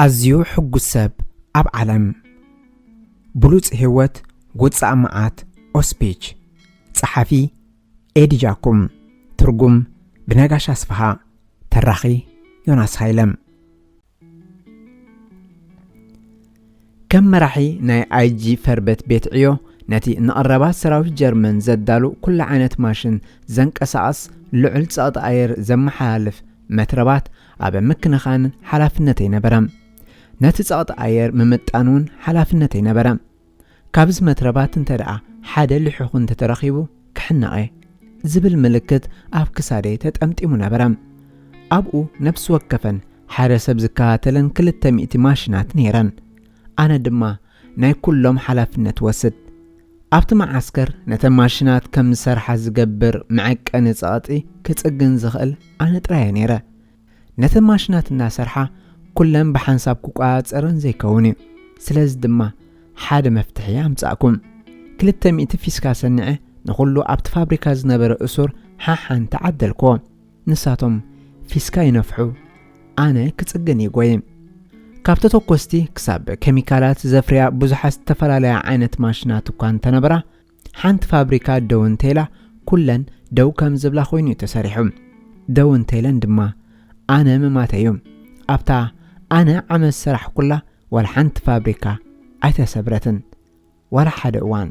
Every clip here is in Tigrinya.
ኣዝዩ ሕጉስ ሰብ ኣብ ዓለም። ብሉጽ ህይወት፣ ውጻእ መዓት፣ ኦስፒች። ጸሓፊ ኤዲ ጃኩም። ትርጉም ብነጋሽ ኣስፍሃ። ተራኺ ዮናስ ሃይለ። ከም መራሒ ናይ ኣይጂ ፈርበት ቤት ዕዮ፣ ነቲ ንቐረባት ሰራዊት ጀርመን ዘዳሉ ኩሉ ዓይነት ማሽን ዘንቀሳቕስ ልዑል ጸቕጢ ኣየር ዘመሓላልፍ መትረባት ኣብ ምክንኻን ሓላፍነተይ ነበረ። ነቲ ጸቕጢ ኣየር ምምጣን እውን ሓላፍነተይ ነበረ። ካብዚ መትረባት እንተ ደኣ ሓደ ልሑኹ እንተተረኺቡ ክሕነቐ ዝብል ምልክት ኣብ ክሳደይ ተጠምጢሙ ነበረ። ኣብኡ ነፍሲ ወከፈን ሓደ ሰብ ዝከታተለን ክልተ ሚእቲ ማሽናት ነይረን። ኣነ ድማ ናይ ኩሎም ሓላፍነት ወስድ። ኣብቲ መዓስከር ነተን ማሽናት ከም ዝሰርሓ ዝገብር መዐቀኒ ጸቕጢ ክጽግን ዝኽእል ኣነ ጥራይ እየ ነይረ። ነተን ማሽናት እናሰርሓ ኩለን ብሓንሳብ ክቆጻጸረን ዘይከውን እዩ። ስለዚ ድማ ሓደ መፍትሒ ኣምጻእኩ። ክልተ ሚእቲ ፊስካ ሰኒዐ ንኹሉ ኣብቲ ፋብሪካ ዝነበረ እሱር ሓሓንቲ ዓደልክዎ። ንሳቶም ፊስካ ይነፍሑ፣ ኣነ ክጽግን ይጎይ። ካብ ተተኮስቲ ክሳብ ኬሚካላት ዘፍርያ ብዙሓት ዝተፈላለያ ዓይነት ማሽናት እኳ እንተነበራ፣ ሓንቲ ፋብሪካ ደው እንተኢላ ኩለን ደው ከም ዝብላ ኮይኑ እዩ ተሰሪሑ። ደው እንተኢለን ድማ ኣነ ምማተይ እዩ። ኣብታ ኣነ ዓመት ዝሰራሕኩላ ዋላ ሓንቲ ፋብሪካ ኣይተሰብረትን፣ ዋላ ሓደ እዋን።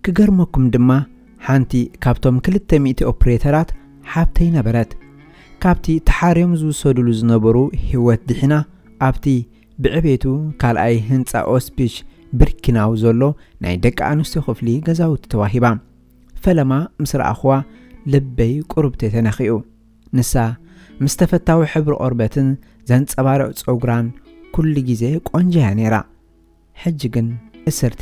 ክገርመኩም ድማ ሓንቲ ካብቶም ክልተ ሚእቲ ኦፕሬተራት ሓብተይ ነበረት። ካብቲ ተሓርዮም ዝውሰዱሉ ዝነበሩ ህይወት ድሒና ኣብቲ ብዕቤቱ ካልኣይ ህንጻ ኦስፒች ብርኪናው ዘሎ ናይ ደቂ ኣንስትዮ ክፍሊ ገዛውቲ ተዋሂባ። ፈለማ ምስ ረኣኽዋ ልበይ ቁሩብ ተተነኺኡ። ንሳ ምስ ተፈታዊ ሕብሪ ቆርበትን ዘንጸባርቕ ጸጉራን ኩሉ ግዜ ቆንጆ እያ ነይራ። ሕጂ ግን እስርቲ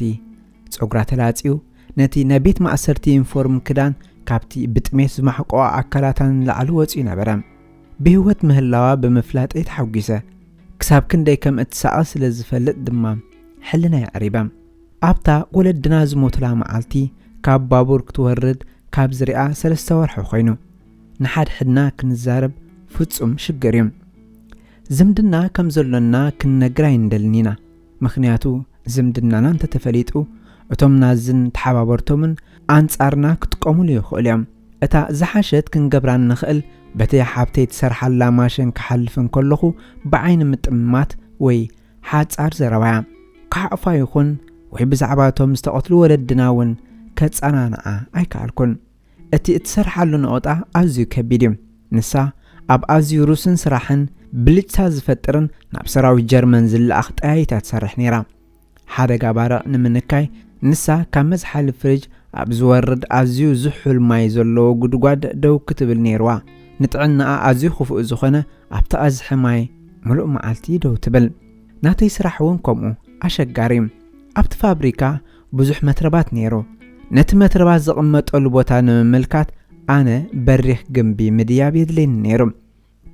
ጸጉራ ተላጽዩ ነቲ ናይ ቤት ማእሰርቲ ዩኒፎርም ክዳን ካብቲ ብጥሜት ዝማሕቆ ኣካላታ ንላዕሊ ወጺኡ ነበረ። ብህይወት ምህላዋ ብምፍላጠይ ተሓጒሰ። ክሳብ ክንደይ ከም እትሳቐ ስለ ዝፈልጥ ድማ ሕልናይ ኣዕሪበ። ኣብታ ወለድና ዝሞቱላ መዓልቲ ካብ ባቡር ክትወርድ ካብ ዝሪኣ ሰለስተ ወርሒ ኮይኑ። ንሓድሕድና ክንዛረብ ፍጹም ሽግር እዩ። ዝምድና ከም ዘሎና ክንነግር ኣይንደልን ኢና። ምኽንያቱ ዝምድናና እንተተፈሊጡ እቶም ናዝን ተሓባበርቶምን ኣንጻርና ክጥቀሙሉ ይኽእሉ እዮም። እታ ዝሓሸት ክንገብራ እንኽእል በቲ ሓብተይ ትሰርሓላ ማሽን ክሓልፍ እንከለኹ ብዓይኒ ምጥምማት ወይ ሓጻር ዘረባ እያ። ክሓቑፋ ይኹን ወይ ብዛዕባ እቶም ዝተቐትሉ ወለድና እውን ከጸናንዓ ኣይከኣልኩን። እቲ እትሰርሓሉ ነቑጣ ኣዝዩ ከቢድ እዩ። ንሳ ኣብ ኣዝዩ ሩስን ስራሕን ብልጭታ ዝፈጥርን ናብ ሰራዊት ጀርመን ዝለኣኽ ጠያይታ ትሰርሕ ነይራ። ሓደጋ ባርዕ ንምንካይ ንሳ ካብ መዝሓሊ ፍሪጅ ኣብ ዝወርድ ኣዝዩ ዝሑል ማይ ዘለዎ ጉድጓድ ደው ክትብል ነይርዋ። ንጥዕናኣ ኣዝዩ ክፉእ ዝኾነ ኣብቲ ቀዝሒ ማይ ምሉእ መዓልቲ ደው ትብል። ናተይ ስራሕ እውን ከምኡ ኣሸጋሪ እዩ። ኣብቲ ፋብሪካ ብዙሕ መትረባት ነይሩ። ነቲ መትረባት ዝቕመጠሉ ቦታ ንምምልካት ኣነ በሪኽ ግምቢ ምድያብ የድልየኒ ነይሩ።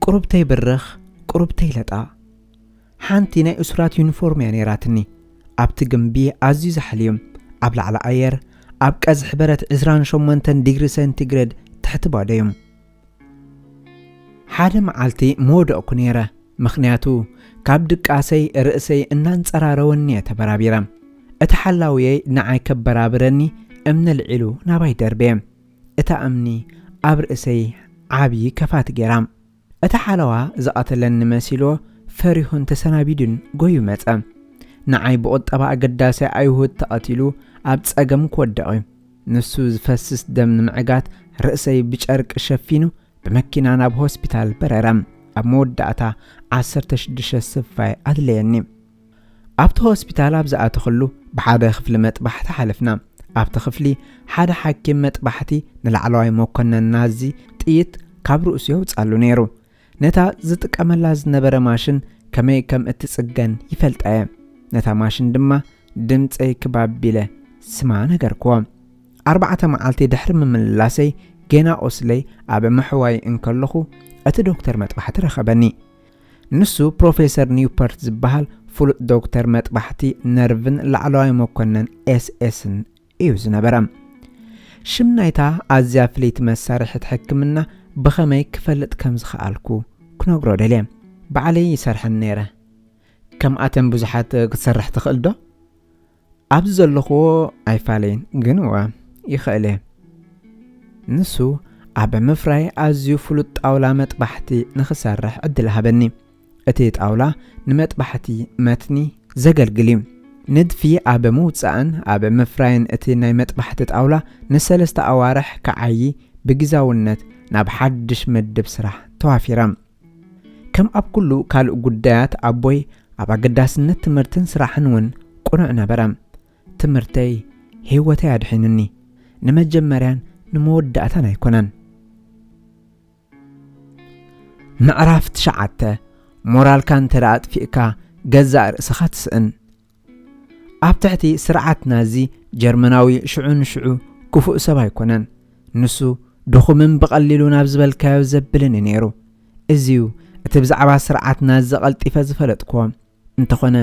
ቁሩብተይ ብርኽ፣ ቁሩብተይ ለጣ። ሓንቲ ናይ እሱራት ዩኒፎርም እያ ነይራትኒ። ኣብቲ ግምቢ ኣዝዩ ዛሕሊ እዩ። ኣብ ላዕሊ ኣየር ኣብ ቀዝሒ በረት ዕስራን ሸሞንተን ዲግሪ ሰንቲግሬድ ትሕቲ ባዶ እዩ። ሓደ መዓልቲ መወደቕኩ ነይረ፣ ምኽንያቱ ካብ ድቃሰይ ርእሰይ እናንጸራረወኒ እየ ተበራቢረ። እቲ ሓላውየይ ንዓይ ከበራብረኒ እምኒ ኣልዒሉ ናባይ ደርበየ። እታ እምኒ ኣብ ርእሰይ ዓቢ ከፋት ገይራ። እቲ ሓለዋ ዝቐተለኒ መሲልዎ ፈሪሁን ተሰናቢዱን ጎዩ መጸ። ንዓይ ብቑጠባ ኣገዳሲ ኣይሁድ ተቐቲሉ ኣብ ጸገም ክወድቕ እዩ። ንሱ ዝፈስስ ደም ንምዕጋት ርእሰይ ብጨርቂ ሸፊኑ ብመኪና ናብ ሆስፒታል በረረ። ኣብ መወዳእታ ዓሰርተ ሽዱሽተ ስፋይ ኣድለየኒ። ኣብቲ ሆስፒታል ኣብ ዝኣተኽሉ ብሓደ ክፍሊ መጥባሕቲ ሓለፍና። ኣብቲ ክፍሊ ሓደ ሓኪም መጥባሕቲ ንላዕለዋይ መኮነን ናዚ ጥይት ካብ ርእሱ የውጻሉ ነይሩ። ነታ ዝጥቀመላ ዝነበረ ማሽን ከመይ ከም እትጽገን ይፈልጣ እየ። ነታ ማሽን ድማ ድምጸይ ክብ ኣቢለ ስማ ነገርክዎ። ኣርባዕተ መዓልቲ ድሕሪ ምምልላሰይ ጌና ቁስለይ ኣብ ምሕዋይ እንከለኹ እቲ ዶክተር መጥባሕቲ ረኸበኒ። ንሱ ፕሮፌሰር ኒውፐርት ዝበሃል ፍሉጥ ዶክተር መጥባሕቲ ነርቭን ላዕለዋይ መኮነን ኤስኤስን እዩ ዝነበረ። ሽም ናይታ ኣዝያ ፍልይቲ መሳርሒት ሕክምና ብኸመይ ክፈልጥ ከም ዝኸኣልኩ ክነግሮ ደልየ። ባዕለይ ይሰርሐን ነይረ። ከምኣተን ብዙሓት ክትሰርሕ ትኽእል ዶ? ኣብዚ ዘለኽዎ ኣይፋለይን፣ ግን እወ ይኽእል እየ። ንሱ ኣብ ምፍራይ ኣዝዩ ፍሉጥ ጣውላ መጥባሕቲ ንኽሰርሕ ዕድል ሃበኒ። እቲ ጣውላ ንመጥባሕቲ መትኒ ዘገልግል እዩ። ንድፊ ኣብ ምውጻእን ኣብ ምፍራይን እቲ ናይ መጥባሕቲ ጣውላ ንሰለስተ ኣዋርሕ ክዓዪ ብግዛውነት ናብ ሓድሽ መድብ ስራሕ ተዋፊረ። ከም ኣብ ኩሉ ካልእ ጉዳያት ኣቦይ ኣብ ኣገዳስነት ትምህርትን ስራሕን እውን ቅኑዕ ነበረ። ትምህርተይ ህይወተይ ኣድሒኑኒ። ንመጀመርያን ንመወዳእታን ኣይኮነን። ምዕራፍ ትሽዓተ። ሞራልካ እንተ ደኣ ኣጥፊእካ ገዛእ ርእስኻ ትስእን። ኣብ ትሕቲ ስርዓትና እዚ ጀርመናዊ ሽዑ ንሽዑ ክፉእ ሰብ ኣይኮነን። ንሱ ድኹምን ብቐሊሉ ናብ ዝበልካዮ ዘብልን እዩ ነይሩ። እዚዩ እቲ ብዛዕባ ስርዓትና እዚ ቀልጢፈ ዝፈለጥክዎ። እንተኾነ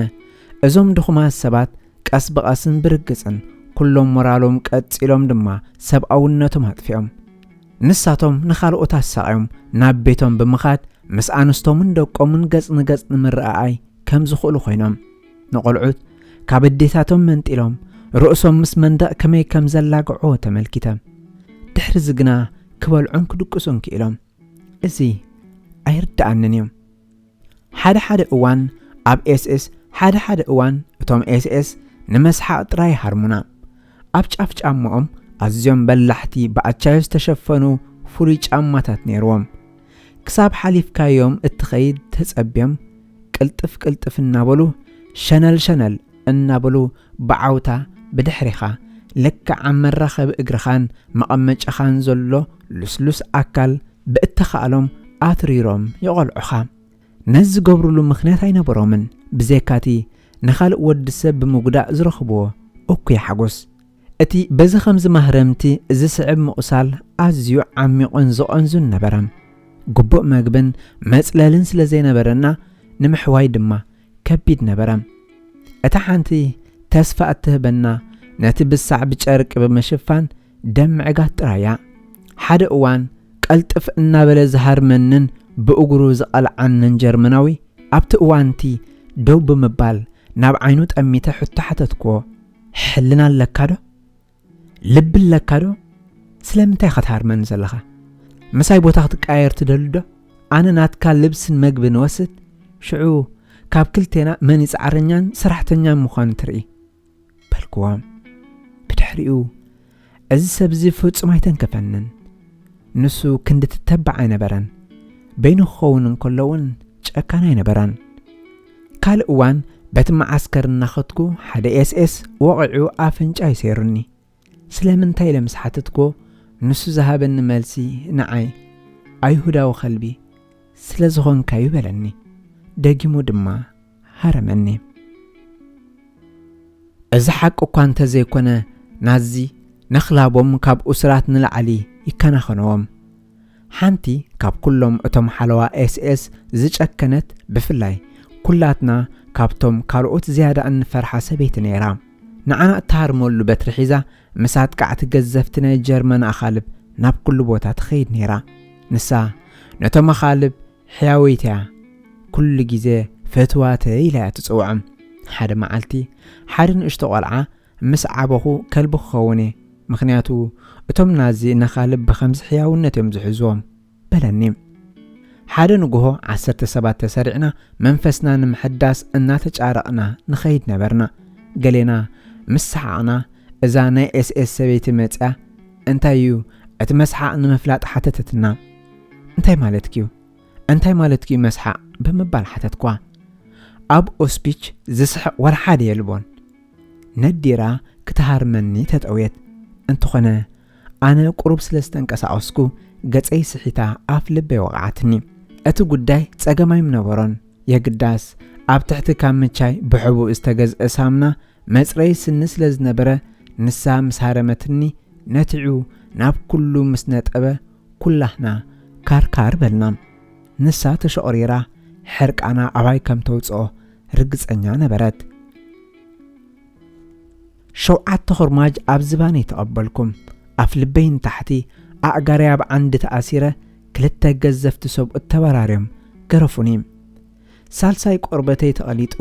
እዞም ድኹማት ሰባት ቀስ ብቐስን ብርግጽን ኩሎም ሞራሎም ቀጺሎም ድማ ሰብኣውነቶም ኣጥፊኦም። ንሳቶም ንኻልኦት ኣሳቕዮም ናብ ቤቶም ብምኻድ ምስ ኣንስቶምን ደቆምን ገጽ ንገጽ ንምርኣኣይ ከም ዝኽእሉ ኮይኖም፣ ንቖልዑት ካብ ኣዴታቶም መንጢሎም ርእሶም ምስ መንደቕ ከመይ ከም ዘላግዕዎ ተመልኪተ። ድሕሪዚ ግና ክበልዑን ክድቅሱን ክኢሎም። እዚ ኣይርድኣንን እዩ። ሓደ ሓደ እዋን ኣብ ኤስኤስ፣ ሓደ ሓደ እዋን እቶም ኤስኤስ ንመስሓቕ ጥራይ ይሃርሙና። ኣብ ጫፍ ጫማኦም ኣዝዮም በላሕቲ ብኣቻዮ ዝተሸፈኑ ፍሉይ ጫማታት ነይርዎም። ክሳብ ሓሊፍካዮም እትኸይድ ተጸብዮም ቅልጥፍ ቅልጥፍ እናበሉ ሸነል ሸነል እናበሉ ብዓውታ ብድሕሪኻ ልክዕ ኣብ መራኸቢ እግርኻን መቐመጫኻን ዘሎ ልስሉስ ኣካል ብእተኻእሎም ኣትሪሮም የቖልዑኻ። ነዚ ዝገብሩሉ ምኽንያት ኣይነበሮምን፣ ብዘይካቲ ንኻልእ ወዲ ሰብ ብምጉዳእ ዝረኽብዎ እኩይ ሓጎስ። እቲ በዚ ኸምዚ ማህረምቲ ዝስዕብ ምቑሳል ኣዝዩ ዓሚቑን ዝቐንዙን ነበረ። ግቡእ መግብን መጽለልን ስለ ዘይነበረና ንምሕዋይ ድማ ከቢድ ነበረ። እታ ሓንቲ ተስፋ እትህበና ነቲ ብሳዕ ብጨርቂ ብምሽፋን ደም ምዕጋት ጥራይ እያ። ሓደ እዋን ቀልጥፍ እናበለ ዝሃርመንን ብእግሩ ዝቐልዓንን ጀርመናዊ ኣብቲ እዋንቲ ደው ብምባል ናብ ዓይኑ ጠሚተ ሕቶ ሓተትክዎ። ሕልና ኣለካ ዶ? ልቢ ኣለካ ዶ? ስለምንታይ ኢኻ ትሃርመኒ ዘለኻ? ምሳይ ቦታ ክትቀያየር ትደሊ ዶ? ኣነ ናትካ ልብስን መግብን እወስድ፣ ሽዑ ካብ ክልቴና መን እዩ ጻዕረኛን ሰራሕተኛን ምዃኑ ትርኢ። በልክዎ። ብድሕሪኡ፣ እዚ ሰብ እዚ ፍጹም ኣይተንከፈንን። ንሱ ክንዲ ትተባዕ ኣይነበረን። በይኑ ክኸውን እንከሎ እውን ጨካን ኣይነበረን። ካልእ እዋን በቲ መዓስከር እናኸድኩ ሓደ ኤስኤስ ወቒዑ ኣፍንጫ ይሰይሩኒ። ስለምንታይ ኢለ ምስ ሓተትክዎ፣ ንሱ ዝሃበኒ መልሲ ንዓይ ኣይሁዳዊ ከልቢ ስለ ዝኾንካ'ዩ በለኒ። ደጊሙ ድማ ሃረመኒ። እዚ ሓቂ እኳ እንተዘይኮነ፣ ናዚ ነኽላቦም ካብ እሱራት ንላዕሊ ይከናኸንዎም። ሓንቲ ካብ ኩሎም እቶም ሓለዋ ኤስኤስ ዝጨከነት፣ ብፍላይ ኩላትና ካብቶም ካልኦት ዝያዳ እንፈርሓ ሰበይቲ ነይራ። ንዓና እትሃርመሉ በትሪ ሒዛ ምስ ኣጥቃዕቲ ገዘፍቲ ናይ ጀርመን ኣኻልብ ናብ ኩሉ ቦታ ትኸይድ ነይራ። ንሳ ነቶም ኣኻልብ ሕያወይተያ፣ ኩሉ ግዜ ፈትዋተይ ኢላ እያ ትጽውዖም። ሓደ መዓልቲ ሓደ ንእሽቶ ቆልዓ ምስ ዓበኹ ከልቢ ክኸውን እየ፣ ምኽንያቱ እቶም ናዚ ነኻልብ ብኸምዚ ሕያውነት እዮም ዝሕዝዎም በለኒ። ሓደ ንግሆ ዓሰርተ ሰባት ተሰሪዕና መንፈስና ንምሕዳስ እናተጫረቕና ንኸይድ ነበርና። ገሌና ምስ ሰሓቕና እዛ ናይ ኤስኤስ ሰበይቲ መጽያ እንታይ እዩ እቲ መስሓቕ ንምፍላጥ ሓተተትና። እንታይ ማለትኪ እዩ? እንታይ ማለትኪ እዩ መስሓቕ? ብምባል ሓተትኳ። ኣብ ኦስፒች ዝስሕቕ ወላ ሓደ የልቦን። ነዲራ ክትሃርመኒ ተጠውየት። እንተኾነ ኣነ ቁሩብ ስለ ዝተንቀሳቐስኩ ገጸይ ስሒታ ኣፍ ልበይ ወቕዓትኒ። እቲ ጉዳይ ጸገም ኣይምነበሮን። የግዳስ ኣብ ትሕቲ ካምቻይ ብሕቡእ ዝተገዝአ ሳምና መጽረይ ስኒ ስለ ዝነበረ ንሳ ምስ ሃረመትኒ ነቲዑ ናብ ኩሉ ምስ ነጠበ ኩላህና ካርካር በልና። ንሳ ተሸቑሪራ ሕርቃና ኣባይ ከም ተውጽኦ ርግጸኛ ነበረት። ሸውዓተ ኹርማጅ ኣብ ዝባነይ ተቐበልኩ። ኣፍ ልበይ ንታሕቲ ኣእጋረይ ኣብ ዓንዲ ተኣሲረ ክልተ ገዘፍቲ ሰብኡት ተበራርዮም ገረፉኒ። ሳልሳይ ቆርበተይ ተቐሊጡ፣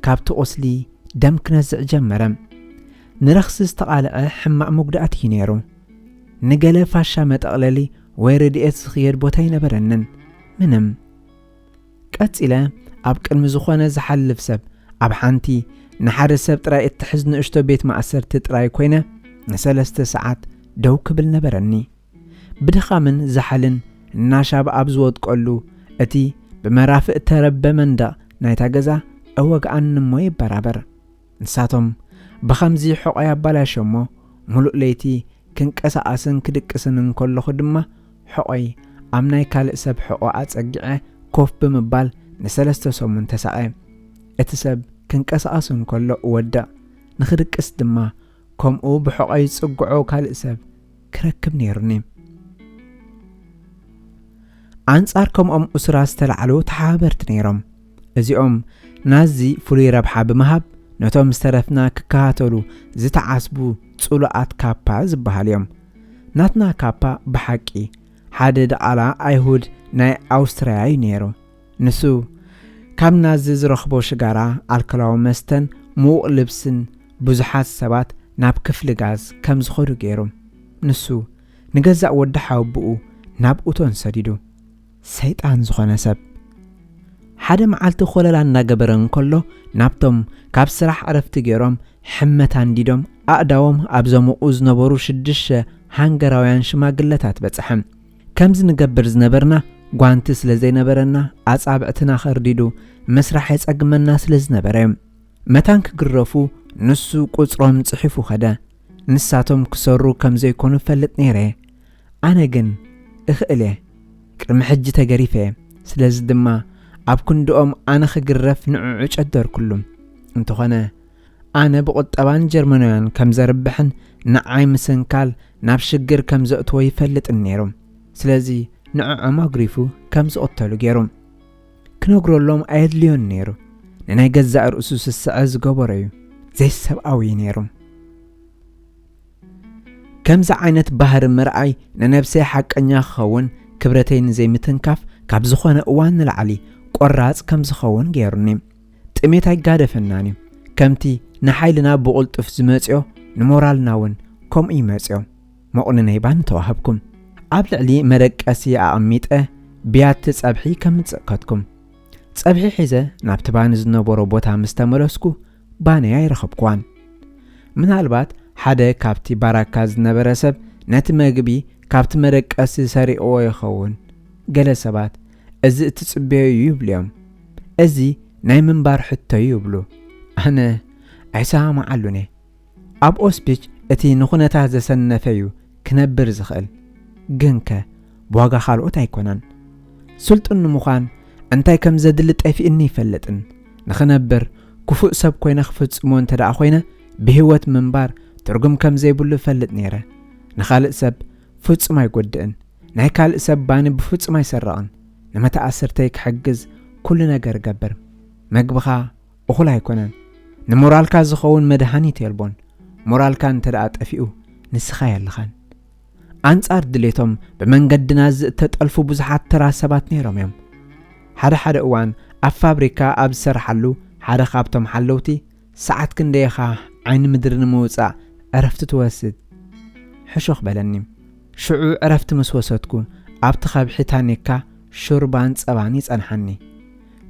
ካብቲ ቁስሊ ደም ክነዝዕ ጀመረ። ንረኽሲ ዝተቓልዐ ሕማቕ መጉዳእቲ እዩ ነይሩ። ንገለ ፋሻ መጠቕለሊ ወይ ረድኤት ዝኽየድ ቦታ ኣይነበረንን። ምንም። ቀጺለ ኣብ ቅድሚ ዝኾነ ዝሓልፍ ሰብ ኣብ ሓንቲ ንሓደ ሰብ ጥራይ እትሕዝ ንእሽቶ ቤት ማእሰርቲ ጥራይ ኮይነ ንሰለስተ ሰዓት ደው ክብል ነበረኒ። ብድኻምን ዛሕልን እናሻብ ኣብ ዝወድቀሉ እቲ ብመራፍእ እተረበ መንደቕ ናይታ ገዛ እወግኣኒ እሞ ይበራበር። ንሳቶም ብኸምዚ ሕቖይ ኣባላሸሞ፣ ምሉእ ለይቲ ክንቀሳቐስን ክድቅስን እንከለኹ ድማ ሕቖይ ኣብ ናይ ካልእ ሰብ ሕቖ ኣጸጊዐ ኮፍ ብምባል ንሰለስተ ሰሙን ተሳቐ። እቲ ሰብ ክንቀሳቐስ እንከሎ እወድቕ፣ ንኽድቅስ ድማ ከምኡ ብሕቖይ ዝጽግዖ ካልእ ሰብ ክረክብ ነይሩኒ። ኣንጻር ከምኦም እሱራት ዝተላዕሉ ተሓባበርቲ ነይሮም። እዚኦም ናዚ ፍሉይ ረብሓ ብምሃብ ነቶም ዝተረፍና ክከታተሉ ዝተዓስቡ ጽሉኣት ካፓ ዝበሃሉ እዮም። ናትና ካፓ ብሓቂ ሓደ ድቓላ ኣይሁድ ናይ ኣውስትርያ እዩ ነይሩ። ንሱ ካብ ናዚ ዝረኽቦ ሽጋራ፣ ኣልኮላዊ መስተን ምዉቕ ልብስን ብዙሓት ሰባት ናብ ክፍሊ ጋዝ ከም ዝኸዱ ገይሩ። ንሱ ንገዛእ ወዲ ሓወብኡ ናብ እቶን ሰዲዱ። ሰይጣን ዝኾነ ሰብ። ሓደ መዓልቲ ኮለላ እናገበረ እንከሎ ናብቶም ካብ ስራሕ ዕረፍቲ ገይሮም ሕመት ኣንዲዶም ኣእዳዎም ኣብ ዘሙቑ ዝነበሩ ሽዱሽተ ሃንገራውያን ሽማግለታት በጽሐ። ከምዚ ንገብር ዝነበርና ጓንቲ ስለ ዘይነበረና ኣጻብዕትና ከርዲዱ ምስራሕ የጸግመና ስለ ዝነበረ እዩ። መታን ክግረፉ ንሱ ቁጽሮም ጽሒፉ ኸደ። ንሳቶም ክሰሩ ከም ዘይኮኑ እፈልጥ ነይረ። ኣነ ግን እኽእል እየ። ቅድሚ ሕጂ ተገሪፈ እየ። ስለዚ ድማ ኣብ ክንድኦም ኣነ ክግረፍ ንዕዑ ጨደርኩሉ። እንተኾነ ኣነ ብቁጠባን ጀርመናውያን ከም ዘርብሕን ንዓይ ምስንካል ናብ ሽግር ከም ዘእትዎ ይፈልጥን ነይሩ። ስለዚ ንዕዖም ኣጉሪፉ ከም ዝቕተሉ ገይሩ። ክነግረሎም ኣየድልዮን ነይሩ። ንናይ ገዛእ ርእሱ ስስዐ ዝገበሮ እዩ። ዘይሰብኣዊ እዩ ነይሩ። ከምዚ ዓይነት ባህሪ ምርኣይ ንነብሰይ ሓቀኛ ክኸውን፣ ክብረተይ ንዘይምትንካፍ ካብ ዝኾነ እዋን ንላዕሊ ቆራጽ ከም ዝኸውን ገይሩኒ። ጥሜት ኣይጋደፈናን እዩ። ከምቲ ንሓይልና ብቕልጡፍ ዝመጽዮ ንሞራልና እውን ከምኡ ይመጽዮ። መቑንነይ ባኒ ተዋህብኩም። ኣብ ልዕሊ መደቀሲ ኣቐሚጠ ብያቲ ጸብሒ ከምጽእ ከድኩም። ጸብሒ ሒዘ ናብቲ ባኒ ዝነበሮ ቦታ ምስ ተመለስኩ ባኒ ኣይረኸብኩዋን። ምናልባት ሓደ ካብቲ ባራካ ዝነበረ ሰብ ነቲ መግቢ ካብቲ መደቀሲ ሰሪቕዎ ይኸውን። ገለ ሰባት እዚ እትጽበዮ እዩ ይብሉ እዮም። እዚ ናይ ምንባር ሕቶ እዩ ይብሉ። ኣነ ኣይሰማማዓሉን እየ። ኣብ ኦስቢች እቲ ንኹነታት ዘሰነፈ እዩ ክነብር ዝኽእል። ግንከ ብዋጋ ካልኦት ኣይኮነን። ስልጡን ንምዃን እንታይ ከም ዘድሊ ጠፊእኒ ይፈልጥን። ንኽነብር ክፉእ ሰብ ኮይነ ክፍጽሞ እንተ ደኣ ኮይነ ብህይወት ምንባር ትርጉም ከም ዘይብሉ እፈልጥ ነይረ። ንኻልእ ሰብ ፍጹም ኣይጎድእን። ናይ ካልእ ሰብ ባኒ ብፍጹም ኣይሰርቕን። ንመተኣስርተይ ክሕግዝ ኩሉ ነገር እገብር። መግብኻ እኹል ኣይኮነን። ንሞራልካ ዝኸውን መድሃኒት የልቦን። ሞራልካ እንተ ደኣ ጠፊኡ ንስኻ የለኻን። ኣንጻር ድሌቶም ብመንገድና ዝተጠልፉ ብዙሓት ተራ ሰባት ነይሮም እዮም። ሓደ ሓደ እዋን ኣብ ፋብሪካ ኣብ ዝሰርሓሉ ሓደ ካብቶም ሓለውቲ ሰዓት ክንደይ ኢኻ ዓይኒ ምድሪ ንምውጻእ ዕረፍቲ ትወስድ? ሕሹኽ በለኒ። ሽዑ ዕረፍቲ ምስ ወሰድኩ ኣብቲ ከብሒ ታኒካ ሹርባን ጸባን ይጸንሓኒ።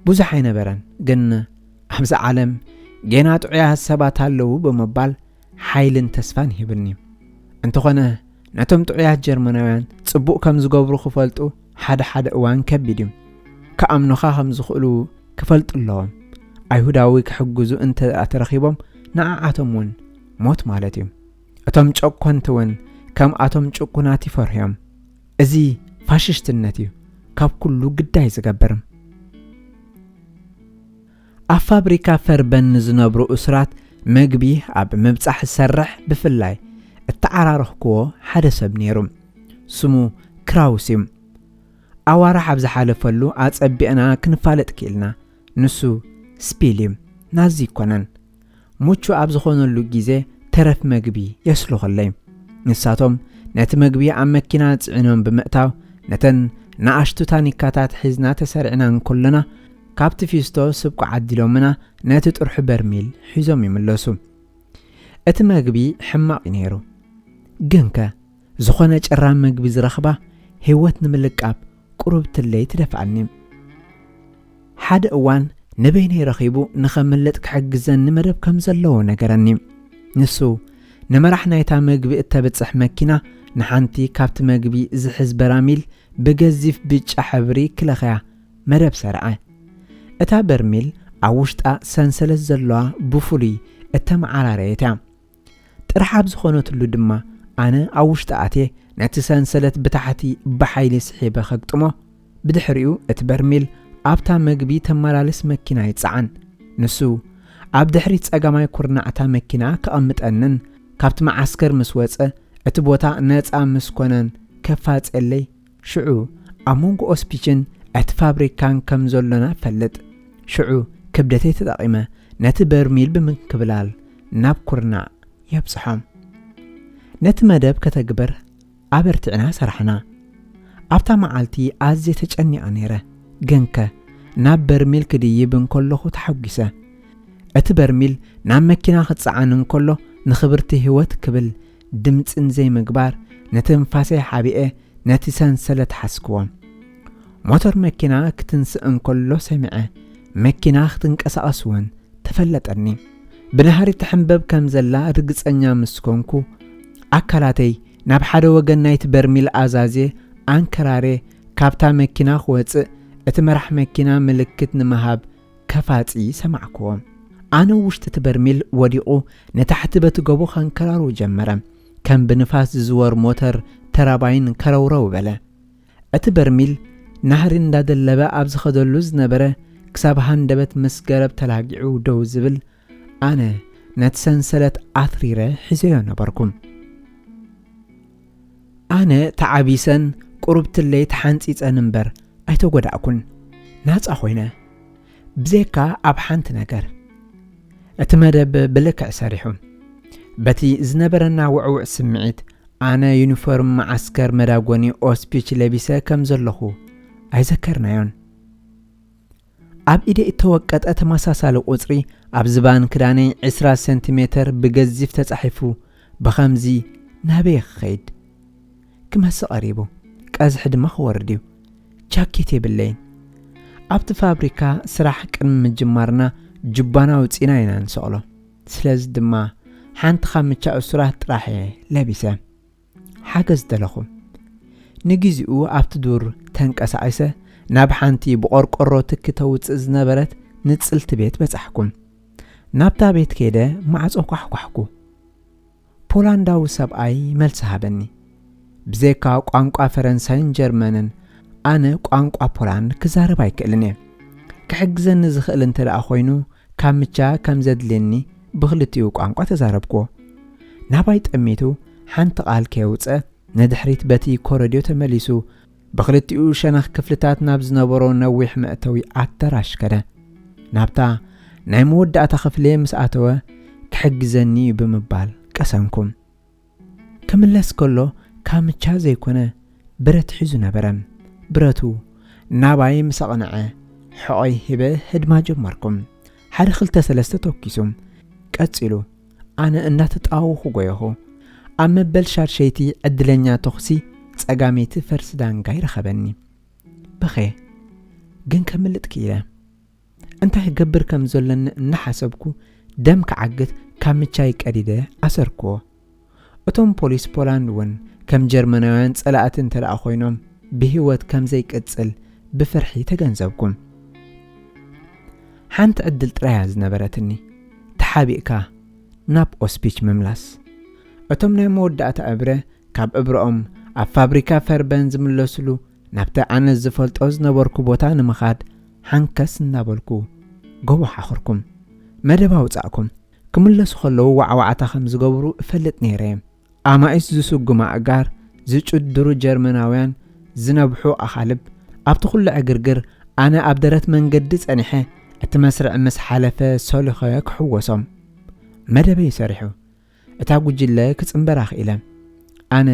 ብዙሕ ኣይነበረን፣ ግን ኣብዚ ዓለም ጌና ጥዑያት ሰባት ኣለዉ ብምባል ሓይልን ተስፋን ይህብኒ። እንተኾነ ነቶም ጥዑያት ጀርመናውያን ጽቡቕ ከም ዝገብሩ ክፈልጡ ሓደ ሓደ እዋን ከቢድ እዩ። ክኣምኑኻ ከም ዝኽእሉ ክፈልጡ ኣለዎም። ኣይሁዳዊ ክሕግዙ እንተ ተረኺቦም ንዓዓቶም እውን ሞት ማለት እዩ። እቶም ጨኮንቲ እውን ከምኣቶም ጭኩናት ይፈርሑ እዮም። እዚ ፋሽስትነት እዩ ካብ ኩሉ ግዳይ ዝገብር። ኣብ ፋብሪካ ፈርበን ንዝነብሩ እሱራት መግቢ ኣብ ምብጻሕ ዝሰርሕ ብፍላይ እተዓራረኽክዎ ሓደ ሰብ ነይሩ። ስሙ ክራውስ እዩ። ኣዋርሕ ኣብ ዝሓለፈሉ ኣጸቢቕና ክንፋለጥ ክኢልና። ንሱ ስፒል እዩ፣ ናዚ ኣይኮነን። ምቹእ ኣብ ዝኾነሉ ግዜ ተረፍ መግቢ የስልኹለይ። ንሳቶም ነቲ መግቢ ኣብ መኪና ጽዒኖም ብምእታው ነተን ንኣሽቱ ታኒካታት ሒዝና ተሰሪዕና እንከለና ካብቲ ፊስቶ ስብቆ ዓዲሎምና ነቲ ጥርሑ በርሚል ሒዞም ይምለሱ። እቲ መግቢ ሕማቕ እዩ ነይሩ። ግንከ ዝኾነ ጭራ መግቢ ዝረኽባ ህይወት ንምልቃብ ቁሩብ ትለይ ትደፍኣኒ። ሓደ እዋን ንበይነይ ረኺቡ ንኸምልጥ ክሕግዘኒ መደብ ከም ዘለዎ ነገረኒ። ንሱ ንመራሕ ናይታ መግቢ እተብጽሕ መኪና ንሓንቲ ካብቲ መግቢ ዝሕዝ በራሚል ብገዚፍ ብጫ ሕብሪ ክለኸያ መደብ ሰርዐ። እታ በርሚል ኣብ ውሽጣ ሰንሰለት ዘለዋ ብፍሉይ እተመዓራረየት እያ። ጥራሕ ኣብ ዝኾነትሉ ድማ ኣነ ኣብ ውሽጢ ኣትየ ነቲ ሰንሰለት ብታሕቲ ብሓይሊ ስሒበ ከግጥሞ፣ ብድሕሪኡ እቲ በርሚል ኣብታ መግቢ ተመላልስ መኪና ይጸዓን። ንሱ ኣብ ድሕሪት ጸጋማይ ኩርናዕታ መኪና ከቐምጠንን ካብቲ መዓስከር ምስ ወጸ እቲ ቦታ ነጻ ምስ ኮነን ከፋጽየለይ ሽዑ ኣብ መንጎ ኦስፒችን እቲ ፋብሪካን ከም ዘሎና እፈልጥ። ሽዑ ክብደተይ ተጠቒመ ነቲ በርሚል ብምክብላል ናብ ኩርናዕ የብጽሖ። ነቲ መደብ ከተግብር ኣበርቲዕና ሰራሕና። ኣብታ መዓልቲ ኣዝየ ተጨኒቐ ነይረ፣ ግንከ ናብ በርሚል ክድይብ እንከለኹ ተሓጒሰ። እቲ በርሚል ናብ መኪና ክጸዓን እንከሎ ንኽብርቲ ህይወት ክብል ድምጽን ዘይምግባር ንትንፋሰይ ሓቢኤ ነቲ ሰንሰለት ሓዝክዎ። ሞተር መኪና ክትንስእ እንከሎ ሰሚዐ። መኪና ክትንቀሳቐስ እውን ተፈለጠኒ። ብናህሪ ትሕንበብ ከም ዘላ ርግጸኛ ምስ ኮንኩ፣ ኣካላተይ ናብ ሓደ ወገን ናይቲ በርሚል ኣዛዜ ኣንከራሬ ካብታ መኪና ክወጽእ እቲ መራሕ መኪና ምልክት ንምሃብ ከፋጺ ሰማዕክዎ። ኣነ ውሽጢ እቲ በርሚል ወዲቑ ንታሕቲ በቲ ጎቦ ከንከራሩ ጀመረ። ከም ብንፋስ ዝዝወር ሞተር ተራባይን ከረውረው በለ። እቲ በርሚል ናህሪ እንዳደለበ ኣብ ዝኸደሉ ዝነበረ ክሳብ ሃንደበት ምስ ገረብ ተላጊዑ ደው ዝብል ኣነ ነቲ ሰንሰለት ኣትሪረ ሒዘዮ ነበርኩ። ኣነ ተዓቢሰን ቁሩብ ትለይ ተሓንጺጸን እምበር ኣይተጎዳእኩን። ናጻ ኮይነ። ብዘይካ ኣብ ሓንቲ ነገር። እቲ መደብ ብልክዕ ሰሪሑ። በቲ ዝነበረና ውዕውዕ ስምዒት ኣነ ዩኒፎርም መዓስከር መዳጎኒ ኦስፒች ለቢሰ ከም ዘለኹ ኣይዘከርናዮን። ኣብ ኢደይ እተወቀጠ ተመሳሳሊ ቁጽሪ ኣብ ዝባን ክዳነይ ዕስራ ሰንቲሜተር ብገዚፍ ተጻሒፉ ብኸምዚ ናበይ ክኸይድ? ክመሲ ቀሪቡ። ቀዝሒ ድማ ክወርድ እዩ። ጃኬት የብለይን። ኣብቲ ፋብሪካ ስራሕ ቅድሚ ምጅማርና ጁባና ኣውጺእና ኢና ንሰቕሎ። ስለዚ ድማ ሓንቲ ካብ ምቻ እሱራት ጥራሕ እየ ለቢሰ። ሓገዝ ደለኹ። ንግዜኡ ኣብቲ ዱር ተንቀሳቒሰ ናብ ሓንቲ ብቆርቆሮ ትኪ ተውጽእ ዝነበረት ንጽልቲ ቤት በጻሕኩ። ናብታ ቤት ከይደ ማዕጾ ኳሕኳሕኩ። ፖላንዳዊ ሰብኣይ መልሲ ሃበኒ። ብዘይካ ቋንቋ ፈረንሳይን ጀርመንን ኣነ ቋንቋ ፖላንድ ክዛረብ ኣይክእልን እየ። ክሕግዘኒ ዝኽእል እንተ ደኣ ኮይኑ ካብ ምቻ ከም ዘድልየኒ ብኽልቲኡ ቋንቋ ተዛረብክዎ። ናባይ ጠሚቱ ሓንቲ ቃል ከየውጸ ንድሕሪት በቲ ኮረድዮ ተመሊሱ ብኽልቲኡ ሸነኽ ክፍልታት ናብ ዝነበሮ ነዊሕ መእተዊ ኣዳራሽ ከደ። ናብታ ናይ መወዳእታ ክፍሊ ምስ ኣተወ ክሕግዘኒ እዩ ብምባል ቀሰንኩ። ክምለስ ከሎ ካምቻ ዘይኮነ ብረት ሒዙ ነበረ። ብረቱ ናባይ ምስ ኣቕንዐ ሕቖይ ሂበ ህድማ ጀመርኩ። ሓደ ክልተ ሰለስተ ተኩሱ። ቀጺሉ ኣነ እናተጣወኹ ጎየኹ። ኣብ መበል ሻድሸይቲ ዕድለኛ ተኹሲ ጸጋመይቲ ፈርሲ ዳንጋይ ረኸበኒ። በኸ ግን ከምልጥ ክኢለ። እንታይ ክገብር ከም ዘለኒ እናሓሰብኩ ደም ክዓግት ካብ ምቻይ ቀዲደ ኣሰርክዎ። እቶም ፖሊስ ፖላንድ እውን ከም ጀርመናውያን ጸላእቲ እንተ ደኣ ኮይኖም ብህይወት ከም ዘይቅጽል ብፍርሒ ተገንዘብኩ። ሓንቲ ዕድል ጥራይ እያ ዝነበረትኒ። ተሓቢእካ ናብ ኦስፒች ምምላስ። እቶም ናይ መወዳእታ እብረ ካብ እብረኦም ኣብ ፋብሪካ ፈርበን ዝምለስሉ ናብቲ ኣነ ዝፈልጦ ዝነበርኩ ቦታ ንምኻድ ሓንከስ እናበልኩ ጎቦ ሓኸርኩም። መደብ ኣውጻእኩም። ክምለሱ ከለዉ ዋዕዋዕታ ከም ዝገብሩ እፈልጥ ነይረ። ኣማኢት ዝስጉማ ኣእጋር ዝጭድሩ ጀርመናውያን ዝነብሑ ኣኻልብ ኣብቲ ኩሉ ዕግርግር ኣነ ኣብ ደረት መንገዲ ጸኒሐ እቲ መስርዕ ምስ ሓለፈ ሰሊኸ ክሕወሶም። መደበይ ሰሪሑ። እታ ጉጅለ ክጽንበራ ክኢለ። ኣነ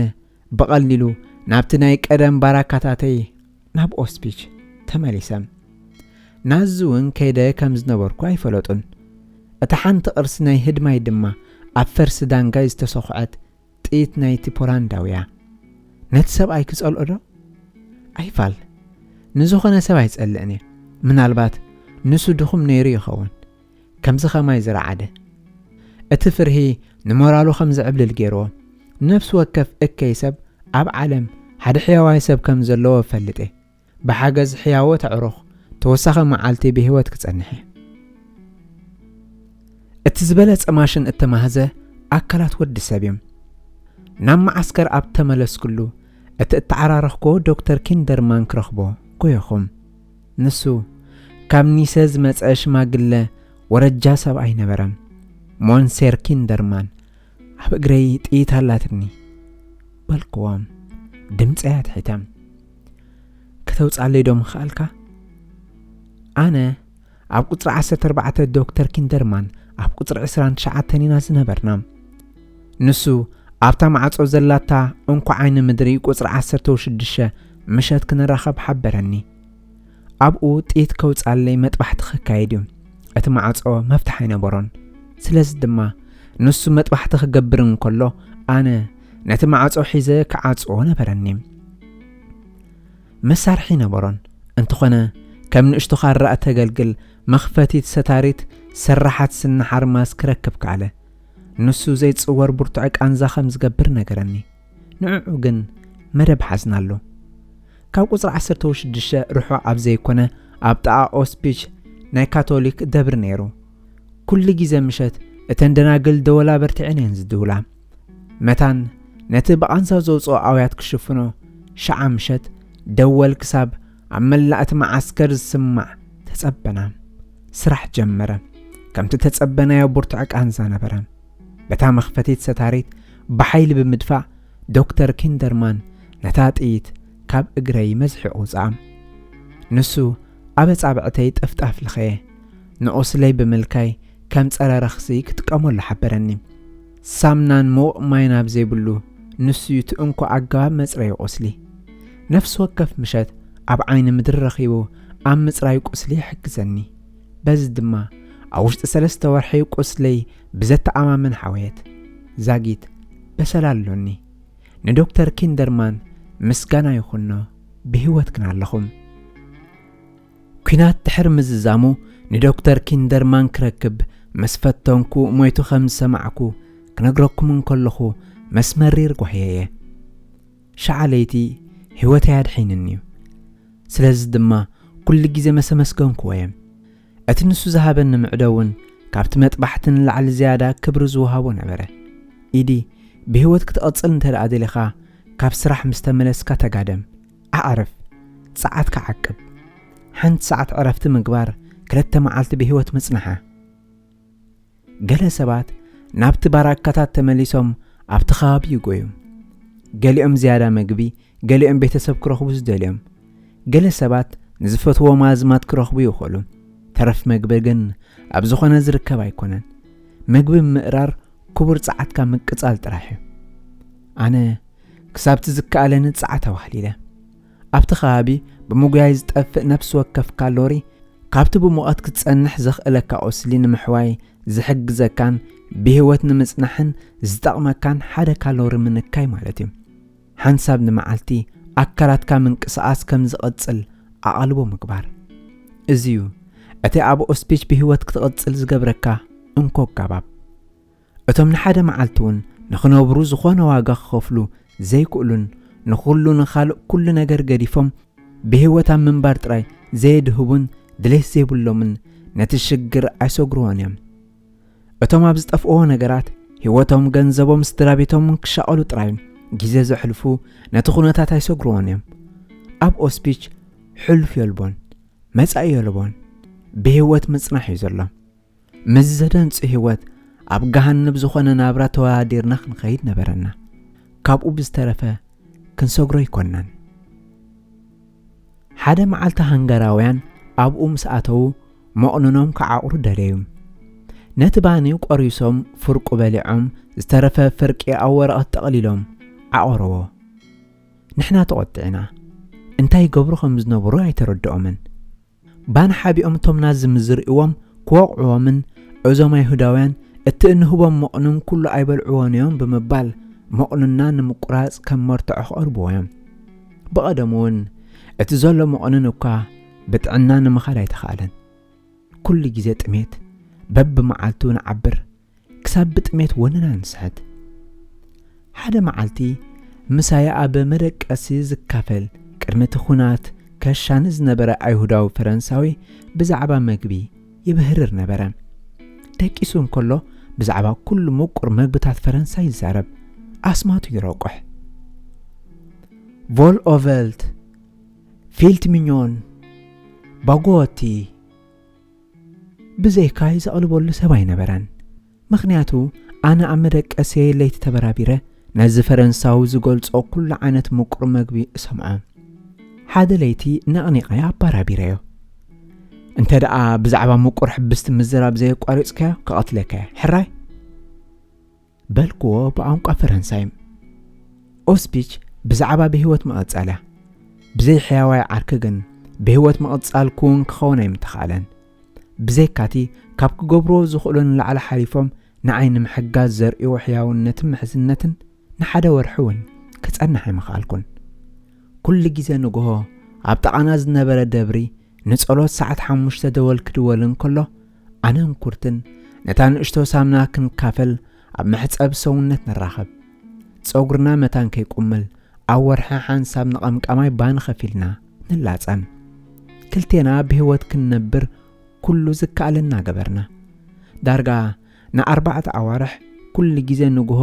ብቐሊሉ ናብቲ ናይ ቀደም ባራካታተይ ናብ ኦስፒች ተመሊሰ። ናዚ እውን ከይደ ከም ዝነበርኩ ኣይፈለጡን። እታ ሓንቲ ቅርሲ ናይ ህድማይ ድማ ኣብ ፈርሲ ዳንጋይ ዝተሰኹዐት ጥይት ናይቲ ፖላንዳዊ እያ። ነቲ ሰብኣይ ክጸልኦ ዶ? ኣይፋል። ንዝኾነ ሰብ ኣይጸልእን እየ። ምናልባት ንሱ ድኹም ነይሩ ይኸውን። ከምዚ ኸማይ ዝረዓደ። እቲ ፍርሂ ንሞራሉ ከም ዝዕብልል ገይርዎ። ነፍሲ ወከፍ እከይ ሰብ ኣብ ዓለም ሓደ ሕያዋይ ሰብ ከም ዘለዎ እፈልጥ እየ። ብሓገዝ ሕያዎ ተዕሩኽ ተወሳኺ መዓልቲ ብህይወት ክጸንሕ እየ። እቲ ዝበለጸ ማሽን እተማህዘ ኣካላት ወዲ ሰብ እዮም። ናብ መዓስከር ኣብ ተመለስኩሉ፣ እቲ እተዓራረኽኩዎ ዶክተር ኪንደርማን ክረኽቦ ጎየኹም። ንሱ ካብ ኒሰ ዝመጸ ሽማግለ ወረጃ ሰብኣይ ነበረ። ሞንሴር ኪንደርማን፣ ኣብ እግረይ ጥይት ኣላትኒ በልክዎ። ድምጸይ ኣትሒተ። ከተውጻለይ ዶ ምኽኣልካ? ኣነ ኣብ ቁጽሪ ዓሰርተ ኣርባዕተ፣ ዶክተር ኪንደርማን ኣብ ቁጽሪ ዕስራን ትሽዓተን ኢና ዝነበርና። ንሱ ኣብታ ማዕጾ ዘላታ እንኮ ዓይኒ ምድሪ ቁጽሪ ዓሰርተ ሽዱሽተ ምሸት ክንራኸብ ሓበረኒ። ኣብኡ ጥይት ከውጻለይ መጥባሕቲ ክካየድ እዩ። እቲ ማዕጾ መፍትሕ ኣይነበሮን። ስለዚ ድማ ንሱ መጥባሕቲ ክገብር እንከሎ ኣነ ነቲ ማዕጾ ሒዘ ክዓጽዎ ነበረኒ። መሳርሒ ነበሮን። እንተኾነ ከም ንእሽቶ ካራ እተገልግል መኽፈቲት ሰታሪት ሰራሓት ስኒ ሓርማዝ ክረክብ ከኣለ። ንሱ ዘይጽወር ብርቱዕ ቃንዛ ከም ዝገብር ነገረኒ። ንዕዑ ግን መደብ ሓዝናሉ። ካብ ቁጽሪ ዓሰርተ ሽዱሽተ ርሑቕ ኣብ ዘይኮነ ኣብ ጥቓ ኦስፒች ናይ ካቶሊክ ደብሪ ነይሩ። ኩሉ ግዜ ምሸት እተን ደናግል ደወላ በርቲዐን እየን ዝድውላ። መታን ነቲ ብቓንዛ ዘውጽኦ ኣውያት ክሽፍኖ ሸዓ ምሸት ደወል ክሳብ ኣብ መላእ እቲ መዓስከር ዝስማዕ ተጸበና። ስራሕ ጀመረ። ከምቲ ተጸበናዮ ብርቱዕ ቃንዛ ነበረ። በታ መኽፈቲት ሰታሪት ብሓይሊ ብምድፋእ ዶክተር ኪንደርማን ነታ ጥይት ካብ እግረይ መዝሒቑ ውጽኣ። ንሱ ኣብ ኣጻብዕተይ ጥፍጣፍ ለኸየ። ንቑስለይ ብምልካይ ከም ጸረ ረኽሲ ክጥቀመሉ ሓበረኒ። ሳምናን ምዉቕ ማይን ኣብ ዘይብሉ ንሱ እዩ እቲ እንኮ ኣገባብ መጽረዪ ቁስሊ። ነፍሲ ወከፍ ምሸት ኣብ ዓይኒ ምድሪ ረኺቡ ኣብ ምጽራይ ቁስሊ ይሕግዘኒ። በዚ ድማ ኣብ ውሽጢ ሰለስተ ወርሒ ቁስለይ ብዘተኣማምን ሓወየት። ዛጊት በሰል ኣሎኒ። ንዶክተር ኪንደርማን ምስጋና ይኹኖ፣ ብህይወት ግን ኣለኹም። ኲናት ድሕሪ ምዝዛሙ ንዶክተር ኪንደርማን ክረክብ ምስ ፈተንኩ ሞይቱ ከም ዝሰማዕኩ ክነግረኩም እንከለኹ ምስ መሪር ጓህየ እየ። ሸዓ ለይቲ ህይወተይ ኣድሒንኒ እዩ። ስለዚ ድማ ኩሉ ግዜ መሰመስገንኩዎ እየ። እቲ ንሱ ዝሃበኒ ምዕዶ እውን ካብቲ መጥባሕቲ ንላዕሊ ዝያዳ ክብሪ ዝወሃቦ ነበረ። ኢዲ፣ ብህይወት ክትቐጽል እንተ ደኣ ደሊኻ፣ ካብ ስራሕ ምስ ተመለስካ ተጋደም፣ ኣዕርፍ፣ ጸዓትካ ዓቅብ። ሓንቲ ሰዓት ዕረፍቲ ምግባር ክልተ መዓልቲ ብህይወት ምጽንሓ። ገለ ሰባት ናብቲ ባራካታት ተመሊሶም ኣብቲ ከባቢ ይጎዩ። ገሊኦም ዝያዳ መግቢ፣ ገሊኦም ቤተሰብ ክረኽቡ ዝደልዮም። ገለ ሰባት ንዝፈትዎም ኣዝማድ ክረኽቡ ይኽእሉ። ተረፍ መግቢ ግን ኣብ ዝኾነ ዝርከብ ኣይኮነን። መግቢ ምእራር ክቡር ጸዓትካ ምቅጻል ጥራሕ እዩ። ኣነ ክሳብቲ ዝከኣለኒ ጸዓት ኣዋህሊለ። ኣብቲ ከባቢ ብምጉያይ ዝጠፍእ ነፍሲ ወከፍ ካሎሪ ካብቲ ብሙቐት ክትጸንሕ ዘኽእለካ ቁስሊ ንምሕዋይ ዝሕግዘካን ብህይወት ንምጽናሕን ዝጠቕመካን ሓደ ካሎሪ ምንካይ ማለት እዩ። ሓንሳብ ንመዓልቲ ኣካላትካ ምንቅስቓስ ከም ዝቐጽል ኣቓልቦ ምግባር። እዚ እዩ እቲ ኣብ ኦስፒች ብህይወት ክትቐጽል ዝገብረካ እንኮ ኣጋባብ። እቶም ንሓደ መዓልቲ እውን ንኽነብሩ ዝኾነ ዋጋ ክኸፍሉ ዘይክእሉን ንኹሉ ንኻልእ ኩሉ ነገር ገዲፎም ብህይወት ኣብ ምንባር ጥራይ ዘየድህቡን ድሌት ዘይብሎምን ነቲ ሽግር ኣይሰግርዎን እዮም። እቶም ኣብ ዝጠፍእዎ ነገራት ህይወቶም፣ ገንዘቦም፣ ስድራ ቤቶምን ክሻቐሉ ጥራይ ግዜ ዘሕልፉ ነቲ ኩነታት ኣይሰግርዎን እዮም። ኣብ ኦስፒች ሕሉፍ የልቦን፣ መጻኢ የልቦን። ብህይወት ምጽናሕ እዩ ዘሎ። ምስ ዘደንጹ ህይወት ኣብ ገሃነብ ዝኾነ ናብራ ተወዳዲርና ክንኸይድ ነበረና። ካብኡ ብዝተረፈ ክንሰግሮ ኣይኮናን። ሓደ መዓልቲ ሃንጋራውያን ኣብኡ ምስ ኣተዉ መቑንኖም ክዓቑሩ ደለዩ። ነቲ ባኒ ቆሪሶም ፍርቁ በሊዖም ዝተረፈ ፍርቂ ኣብ ወረቐት ጠቕሊሎም ዓቖርዎ። ንሕና ተቖጢዕና። እንታይ ይገብሩ ከም ዝነበሩ ኣይተረድኦምን። ባን ሓቢኦም እቶም ናዚ ምስ ዝርእይዎም ክወቕዕዎምን፣ እዞም ኣይሁዳውያን እቲ እንህቦም መቕንን ኩሉ ኣይበልዕዎን እዮም ብምባል መቕንና ንምቁራጽ ከም መርትዖ ክቐርብዎ እዮም። ብቐደሙ እውን እቲ ዘሎ መቕንን እኳ ብጥዕና ንምኻድ ኣይተኻእለን። ኩሉ ግዜ ጥሜት፣ በብመዓልቱ ንዓብር፣ ክሳብ ብጥሜት ወንና ንስሕት። ሓደ መዓልቲ ምሳይ ኣብ መደቀሲ ዝካፈል ቅድሚ እቲ ኹናት ከሻኒ ዝነበረ ኣይሁዳዊ ፈረንሳዊ ብዛዕባ መግቢ ይብህርር ነበረ። ደቂሱ እንከሎ ብዛዕባ ኩሉ ምቁር መግብታት ፈረንሳ ይዛረብ፣ ኣስማቱ ይረቁሕ። ቮል ኦቨልት፣ ፊልት ሚኞን፣ ባጎቲ፣ ብዘይካይ ዘቕልበሉ ሰብ ኣይነበረን። ምኽንያቱ ኣነ ኣብ መደቀስየ ለይቲ ተበራቢረ ነዚ ፈረንሳዊ ዝገልጾ ኩሉ ዓይነት ምቁር መግቢ እሰምዖ። ሓደ ለይቲ ነቕኒቐ ኣባራቢረዮ። እንተ ደኣ ብዛዕባ ምቁር ሕብስቲ ምዝራብ ዘየቋሪጽካዮ ክቐትለካዮ። ሕራይ? በልክዎ ብቋንቋ ፈረንሳይ። ኦስፒች ብዛዕባ ብህይወት ምቕጻል እያ። ብዘይ ሕያዋይ ዓርኪ ግን ብህይወት ምቕጻል ክውን ክኸውን ኣይምተኻእለን። ብዘይካቲ ካብ ክገብርዎ ዝኽእሉ ንላዕሊ ሓሊፎም ንዓይ ንምሕጋዝ ዘርእይዎ ሕያውነትን ምሕዝነትን ንሓደ ወርሒ እውን ክጸንሕ ኣይምኽኣልኩን። ኩሉ ግዜ ንግሆ ኣብ ጥቓና ዝነበረ ደብሪ ንጸሎት ሰዓት ሓሙሽተ ደወል ክድወል እንከሎ ኣነን ኩርትን ነታ ንእሽቶ ሳምና ክንካፈል ኣብ መሕጸብ ሰውነት ንራኸብ። ጸጉርና መታን ከይቁምል ኣብ ወርሒ ሓንሳብ ንቐምቃማይ ባኒ ከፊልና ንላጸም። ክልቴና ብህይወት ክንነብር ኩሉ ዝከኣለና ገበርና። ዳርጋ ንኣርባዕተ ኣዋርሕ ኩሉ ግዜ ንግሆ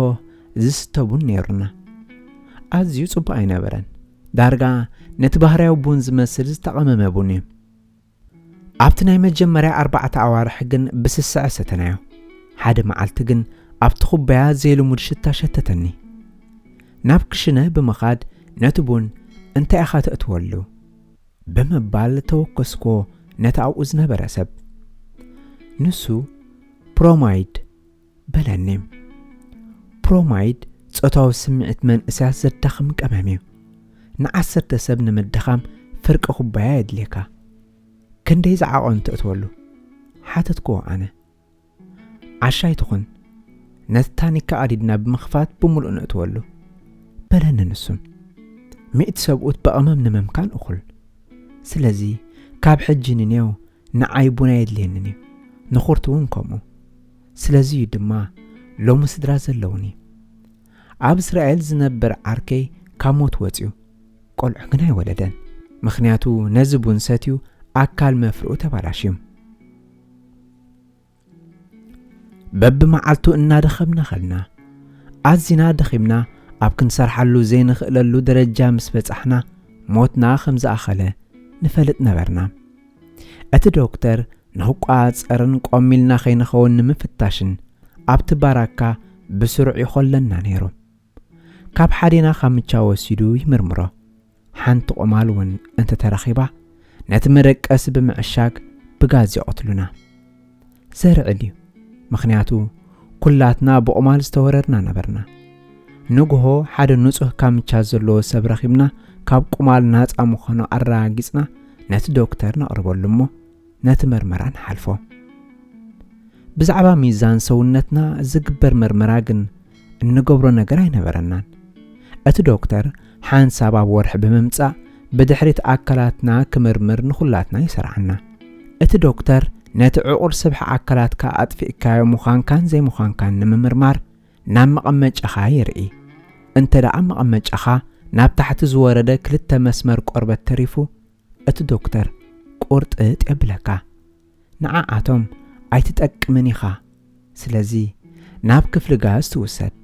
ዝስተ ቡን ነይሩና። ኣዝዩ ጽቡቕ ኣይነበረን። ዳርጋ ነቲ ባህርያዊ ቡን ዝመስል ዝተቐመመ ቡን እዩ። ኣብቲ ናይ መጀመርያ ኣርባዕተ ኣዋርሕ ግን ብስስዐ ሰተናዮ። ሓደ መዓልቲ ግን ኣብቲ ኩባያ ዘይልሙድ ሽታ ሸተተኒ። ናብ ክሽነ ብምኻድ ነቲ ቡን እንታይ ኢኻ ተእትወሉ? ብምባል ተወከስኮ ነቲ ኣብኡ ዝነበረ ሰብ። ንሱ ፕሮማይድ በለኒ። ፕሮማይድ ጾታዊ ስምዒት መንእሰያት ዘዳኽም ቀመም እዩ። ንዓሰርተ ሰብ ንምድኻም ፍርቂ ኩባያ የድልየካ። ክንደይ ዝዓቐኑ ተእትወሉ? ሓተትክዎ ኣነ። ዓሻ ኣይትኹን፣ ነቲ ታኒካ ኣዲድና ብምኽፋት ብምሉእ ነእትወሉ በለኒ ንሱን። ሚእቲ ሰብኡት ብቐመም ንምምካን እኹል። ስለዚ ካብ ሕጂ ንኔው ንዓይ ቡን ኣየድልየንን እዩ። ንኹርት እውን ከምኡ። ስለዚ እዩ ድማ ሎሚ ስድራ ዘለውኒ። ኣብ እስራኤል ዝነብር ዓርከይ ካብ ሞት ወፅዩ፣ ቆልዑ ግን ኣይወለደን። ምኽንያቱ ነዚ ቡን ሰትዩ ኣካል መፍርኡ ተባላሽዩ። በብመዓልቱ እናደኸምና ኸልና፣ ኣዚና ደኺምና ኣብ ክንሰርሓሉ ዘይንኽእለሉ ደረጃ ምስ በጻሕና ሞትና ከም ዝኣኸለ ንፈልጥ ነበርና። እቲ ዶክተር ንኽቋጸርን ቆም ኢልና ከይንኸውን ንምፍታሽን ኣብቲ ባራካ ብስሩዕ ይኾለና ነይሩ። ካብ ሓዴና ካምቻ ወሲዱ ይምርምሮ። ሓንቲ ቆማል እውን እንተተረኺባ ነቲ መደቀሲ ብምዕሻግ ብጋዝ ይቐትሉና። ዘርዕድ እዩ። ምኽንያቱ ኩላትና ብቆማል ዝተወረርና ነበርና። ንግሆ ሓደ ንጹህ ካምቻ ዘለዎ ሰብ ረኺብና ካብ ቁማል ናጻ ምዃኑ ኣረጋጊጽና ነቲ ዶክተር ነቕርበሉ እሞ ነቲ መርመራ ንሓልፎ። ብዛዕባ ሚዛን ሰውነትና ዝግበር መርመራ ግን እንገብሮ ነገር ኣይነበረናን። እቲ ዶክተር ሓንሳብ ኣብ ወርሒ ብምምጻእ ብድሕሪት ኣካላትና ክምርምር ንኹላትና ይሰርዓና። እቲ ዶክተር ነቲ ዕቑር ስብሒ ኣካላትካ ኣጥፊእካዮ ምዃንካን ዘይምዃንካን ንምምርማር ናብ መቐመጫኻ ይርኢ። እንተ ደኣ መቐመጫኻ ናብ ታሕቲ ዝወረደ ክልተ መስመር ቆርበት ተሪፉ፣ እቲ ዶክተር ቁርጥጥ የብለካ። ንዓኣቶም ኣይትጠቅምን ኢኻ። ስለዚ ናብ ክፍሊ ጋዝ ትውሰድ።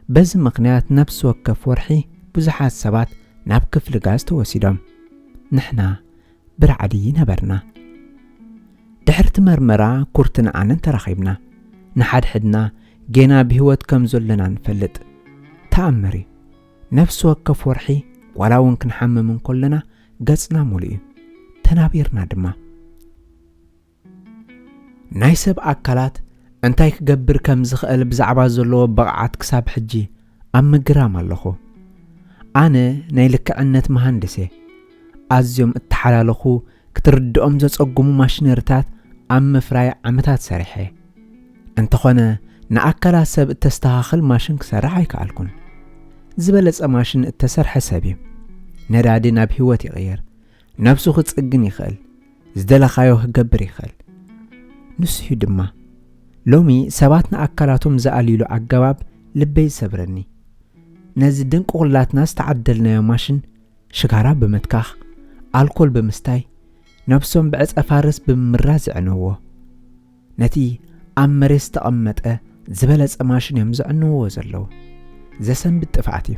በዚ ምኽንያት ነፍሲ ወከፍ ወርሒ ብዙሓት ሰባት ናብ ክፍሊ ጋዝ ተወሲዶም። ንሕና ብራዕዲ ነበርና። ድሕርቲ መርመራ ኩርትን ኣነን ተራኺብና። ንሓድሕድና ጌና ብህይወት ከም ዘለና ንፈልጥ። ተኣምር እዩ። ነፍሲ ወከፍ ወርሒ ዋላ እውን ክንሓምም እንከለና ገጽና ሙሉእ እዩ። ተናቢርና ድማ። ናይ ሰብ ኣካላት እንታይ ክገብር ከም ዝኽእል ብዛዕባ ዘለዎ ብቕዓት ክሳብ ሕጂ ኣብ ምግራም ኣለኹ። ኣነ ናይ ልክዕነት መሃንድስ እየ። ኣዝዮም እተሓላለኹ ክትርድኦም ዘጸጉሙ ማሽነሪታት ኣብ ምፍራይ ዓመታት ሰሪሐ። እንተኾነ ንኣካላት ሰብ እተስተኻኽል ማሽን ክሰርሕ ኣይከኣልኩን። ዝበለጸ ማሽን እተሰርሐ ሰብ እዩ። ነዳዲ ናብ ህይወት ይቕየር። ነብሱ ክጽግን ይኽእል። ዝደለኻዮ ክገብር ይኽእል። ንሱ እዩ ድማ። ሎሚ ሰባት ንኣካላቶም ዝኣልይሉ ኣገባብ ልበይ ዝሰብረኒ። ነዚ ድንቁ ኩላትና ዝተዓደልናዮ ማሽን ሽጋራ ብምትካኽ፣ ኣልኮል ብምስታይ፣ ነብሶም ብዕጸ ፋርስ ብምምራት ዘዕነዎ። ነቲ ኣብ መሬት ዝተቐመጠ ዝበለጸ ማሽን እዮም ዘዕንዎ ዘለዉ። ዘሰንብድ ጥፍኣት እዩ።